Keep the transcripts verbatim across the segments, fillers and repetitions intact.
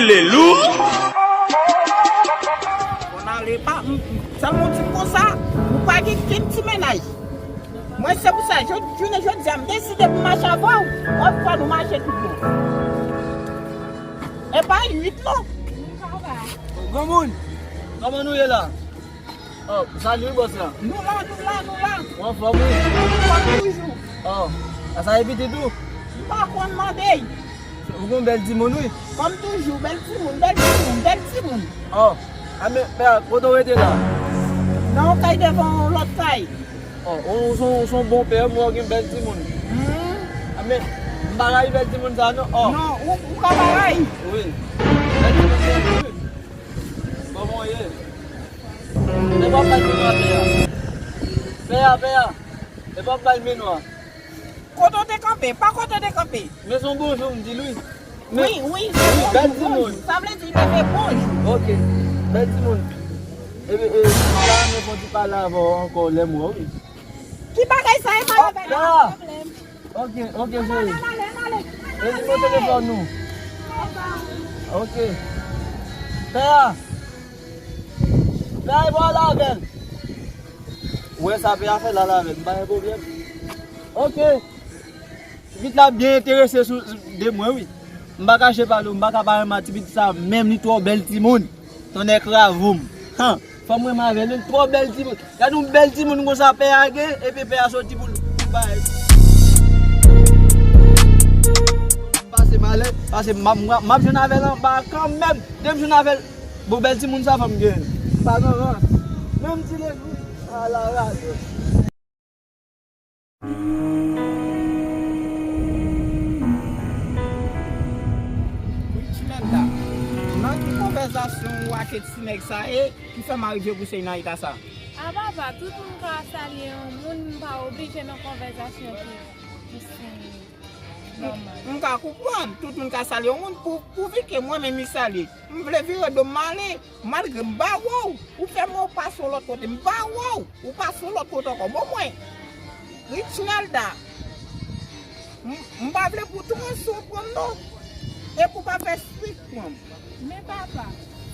Lelou. Bon, ale pa, m, m, sèlman w di m konsa, ou pa gen kenn ti mennaj. Mwen, se pou sa, jodi, jounen jodi a, m deside pou m mache avè w. Lòt fwa, nou mache tout bon. E pa uit, non. Granmoun, kòman nou ye la? Oh, salut, bòs la. Nou la, nou la, nou la. Ou anfòm, wi? Kòm toujou. Oh, a sa e pitit ou? M pa konn mande. Ou gon bèl timoun, wi. Kòm toujou, bèl timoun, bèl timoun, bèl timoun. Oh, a men, pè, kote w rete la? Nan yon kay devan yon lòt kay. Oh, ou, ou son, ou son bon pè, mwen gen bèl timoun. Hmm. A men, m pa rayi bèl timoun sa, non. Oh. Non, ou, ou ka pa rayi. Wi. Bèl timoun sa, wi. Kòman w ye? Epa w bay men nwa, pè a. Pè a, pè a. Epa w bay men nwa. Kote w te kanpe? Pa kote w te kanpe. Men se yon bonjou m di l, wi. Wi, wi, se wi, bèl timoun. Sa vle di leve bonjou. Ok. Bèl timoun. E, e, m ta renmen fè yon ti pale avè w ankò lè m wè w, wi. Ki bagay sa, e pa yon bagay, pa pwoblèm. Ok, ok, cheri. Ann ale, ann ale, ann ale. E li pote telefòn nou. Ok. Pè a. Pè a, e pa w al avè l. Ou wè sa pè a fè l al avè l. M pa gen pwoblèm. Ok. Pitit la byen enterese sou, de mwen, wi. M pa kache pale w, m pa ka pa renmen ti pitit sa, menm li twò bèl timoun. Tonnè kravoum. Han, fò m renmen avè l, li twò bèl timoun. Gade yon bèl timoun konsa pè a gen, epi pè a soti pou l, pou l bay. M pase malè, pase m ap, m ap, m ap jwenn avè l anba kanmenm. Depi m jwenn avè l, bon, bèl timoun sa fò m gen. M pa nan rans. Menm ti lèg, wi. Ala radòt. Richmanda, nan ki konvèzasyon ou ak ti nèg sa ye ki fè m arive kouche nan eta sa? A papa, tout moun ka salye yon moun, m pa oblije nan konvèzasyon ki, ki si nòmal. M ka konprann, tout moun ka salye yon moun pou, pouvi ke mwen menm li salye. M vle vire do m ale, malgre m ba wè w, ou fè mwen pase yon lòt kote, m ba wè w, ou pase yon lòt kote ankò. Bon, mwen, Richnelda, m, m pa vle pou twansou pran m non, e pou pa fè swit pran m. Men papa,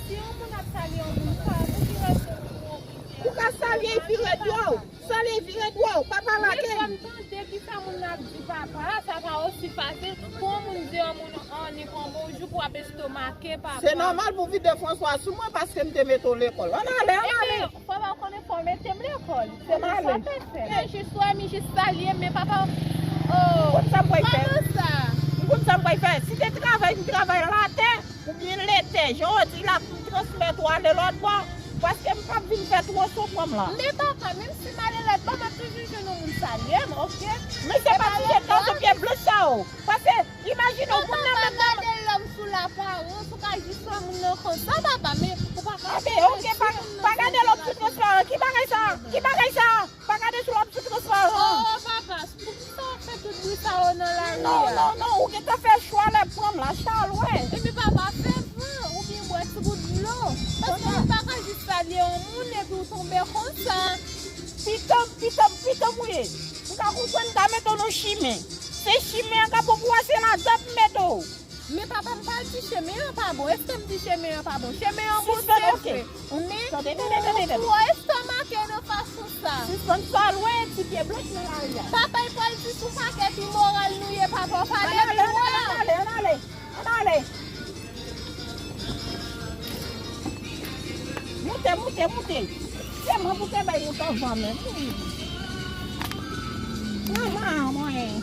si yon moun ap salye yon moun, ou ka, ou vire do w pou okipe l. Ou ka salye l vire do w. Salye vire dwòl, pa pale ak li. Wi, fò m tande kisa moun nan ap di papa, sa pa osi fasil pou yon moun di yon moun annik yon bonjou pou ap estomake papa. Se nòmal pou vide François sou mwen paske m te mete w lekòl. Ann ale, ann ale. Ebyen, papa, ou konnen fò w mete m lekòl. Se pou sa te fè. Men jis wè, mi jis salye, men papa, oh, kòman sa? M konn sa m pral fè. Si te travay, m travay latè. Oubyen letè, jan w di la pou m transmèt ou ale lòt bò, paske m p ap vin fè twò sou pran m la. Men papa, menm si m ale lòt bò, m ap toujou jwenn yon moun salye m, oke? Men se pa ti jèt nan zo pye blanch sa yo. Paske, imajine w, moun nan menm nan. Papa, pa gade lòm sou laparans, ou ka jis wè moun nan konsa, papa, men ou pa ka. Anben, oke, pa, pa gade lòm sou transparan. Ki bagay sa? Ki bagay sa? Pa gade sou lòm sou transparan. Oh, papa, poukisa w ap fè tout bri sa yo nan lari a? Non, non, non, ou gentan fè chwa lè pran m la, Charles, wè. Epi papa, fè van, oubyen bwè ti gout dlo. Paske ou pa ka jis salye yon moun epi w tonbe konsa. Pitanm, pitanm, pitanm ou ye. M ka konprann m ta mete w nan chimen. Se chimen an k ap bon pou w a, se ladan m mete w. Men papa, m pa di chemen an pa bon. Èske m di chemen an pa bon? Chemen an bon, se vre. Men ou twò estomake nan fason sa. Sispann sa lwen, ti pye blanch nan lari a. Papa, e pral di sou pakèt imoral nou ye, papa, w pale dwa. Ann ale, ann ale, ann ale. Moute, moute, moute. Se mwen pou te bay moute anvan menm. Manman mwen.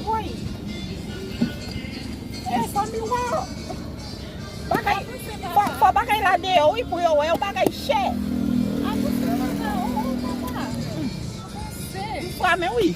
Woy. E fanmi w. Bagay, fò, fò bagay la deyò, wi, pou yo wè yon bagay chè. Avanse, papa. Oh, oh, papa. Avanse. M framen, wi.